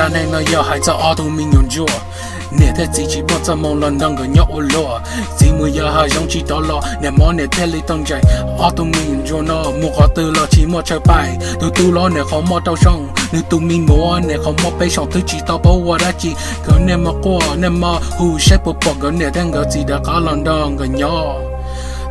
Neej no yog hais txog ob tug me nyuam ntsuag, niam thiab txiv tsis muaj txoj hmoo los nrog nkawd nyob ua luaj. Txiv mus yos hav zoov tsis rov los, niam mob niam thiaj li tau ntsais. Ob tug me nyuam ntsuag no mus qhov twg los tsis muaj chaw pais. Tus tub los niam qhov muag rau xyoo, nws tus me muam niam qhov muag peb xyoos twb tsis tau paub ua dab tsi. Nkawd niaj hmo quaj niaj hmo hu saib puas pom nkawd niam thiab nkawd txiv rov qab los nrog nkawd nyob.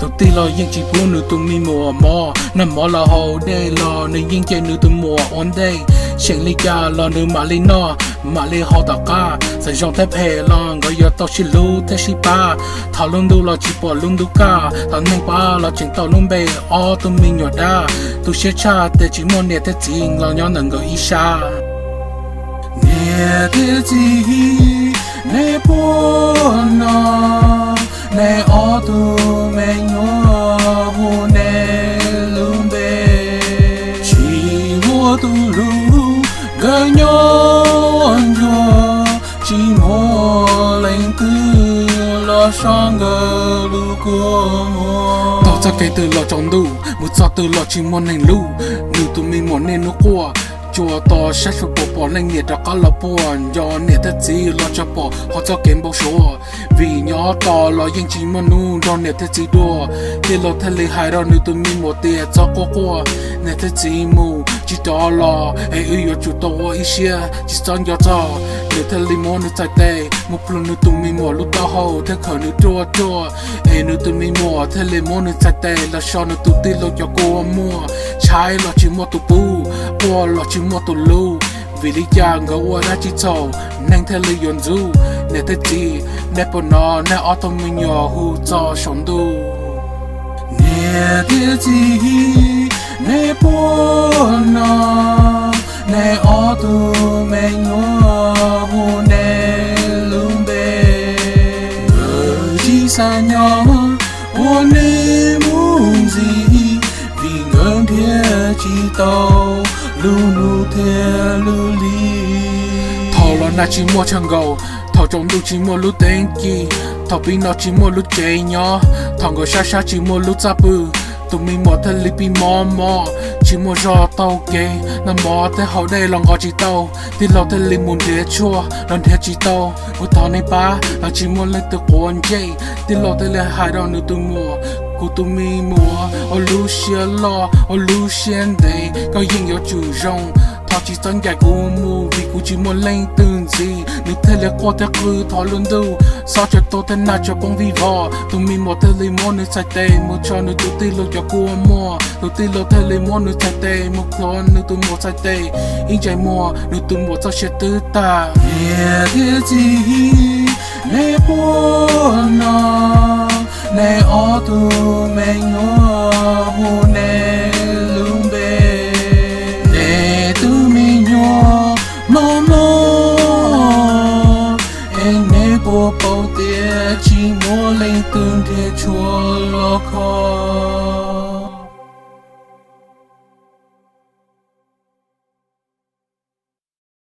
Tus tij laug yeej tsis pub nws tus me muam mob, noj mov los haus dej los nws yeej cem nws tus muam ua ntej. Seem li cas los nws mam li noj, mam li haus tom qab. Txawm zoo thiab phem los nkawd yuav tau sib hlub thiab sib pab. Thaum lub ntuj los tsis pom lub ntuj kaj, thaum neeg pab los tseem tau lub npe ob tug me nyuam dab. Tu siab tshaj tias tsis muaj niam thiab txiv los nyob ntawm nkawd ib sab. Niam thiab txiv, neb puas hnov neb ob tug me nyuam hu neb lub npe? Tsis muaj tus hlub nkawd nyob ua ntsuag, tsis muaj leej twg los so nkawd lub kua muag. Tau txoj kev twg los tsaus ntuj, mus txoj twg los tsis muaj neeg hlub. Nws tus me muam niaj hnub quaj, tsuas tos saib xyov puas pom leej niam rov qab los puag. Nco niam thiab txiv los tsuas pom hauv txoj kev npau suav, vim nyob tos los yeej tsis muaj hnub nrog niam thiab txiv dua. Tij laug thiaj li hais rau nws tus me muam tias txhob quaj quaj, niam thiab txiv mus tsis rov los es wb yuav tsum tau ua ib siab, tsis txhob nco txog. Nws thiaj li muab nws txhais tes mus pluag nws tus me muam lub taub hau thiab khawm nws ruaj ruaj, es nws tus me muam thiaj li muab nws txhais tes los so nws tus tij laug cov kua muag. Tshaib los tsis muaj tus pub, quaj los tsis muaj tus hlub, vim li cas nkawd ua dab tsi txhaum neeg thiaj li yuav ntxub. Niam thiab txiv, neb puas hnov neb ob tug me nyuam hu txog saum ntuj? Niam thiab txiv, neb puas hnov neb ob tug me nyuam hu neb lub npe? Nkawd tsis xav nyob ua neb mus ntxiv, vim nkawd nrhiav tsis tau lub hnub thiab lub hli. Thaum los nag tsis muaj tshav nkaus, thaum tsaus ntuj tsis muaj lub teeb ci, thaum pib no tsis muaj lub tsev nyob, thaum nkawd sab sab tsis muaj lub txaj pw. Tus me muam thiaj li pib mob mob, tsis muaj zog taug kev, noj mov thiab haus dej los nqos tsis tau. Tij laug thiaj li mus nrhiav tshuaj los nrhiav tsis tau, mus thov neb pab los tsis muaj leej twg quav ntsej. Tij laug thiaj li hais rau nws tus muam, kuv tus me muam, ua lub siab loj ua lub siab ntev, koj yeej yuav tsum zoo. Thov tsis txhob ncaim kuv mus vim kuv tsis muaj leej twg ntxiv. Nws thiaj li quaj thiab qw thov lub ntuj, xob tsaus tuag thiab nag tsaus poob vij vog. Tus me muam thiaj li muab nws txhais tes mus tso nws tus tij laug cov kua muag. Tus tij laug thiaj li muab nws txhais tes mus pluag nws tus muam txhais tes, ib ntsais muag nws tus muam txoj sia twb tag. Niam thiab txiv, neb puas hnov neb ob tug me nyuam hu neb lub npe? Neb tus me nyuam mos mos, es neb puas paub tias tsis muaj leej twg nrhiav tshuaj los kho?